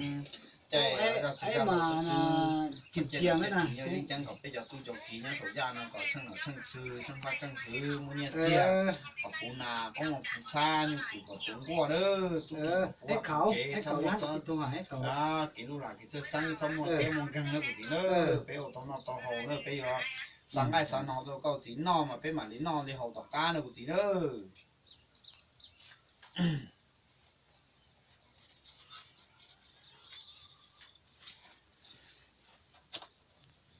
yeeb, caij zaj txwv zaj laus xwb, yeej ceeb kom peb cov tub cov kiv nyob saum yaj no kom tsheej nom tsheej tswv, tsheej vaj tsheej txwv, muaj nyiaj txiag, kom puv nas, poob puv txhab, nyuj twm kom puv nkuaj na, tub tub tsev txhob muaj, kev lub lam kev txawj xeeb txhob muaj txiab muaj nkeeg na kuv txiv na. Peb ua tau noj tau haus na, peb yuav xa nqaij xa no rau koj txiv noj mas peb mam li noj li haus tom qab na kuv txiv na.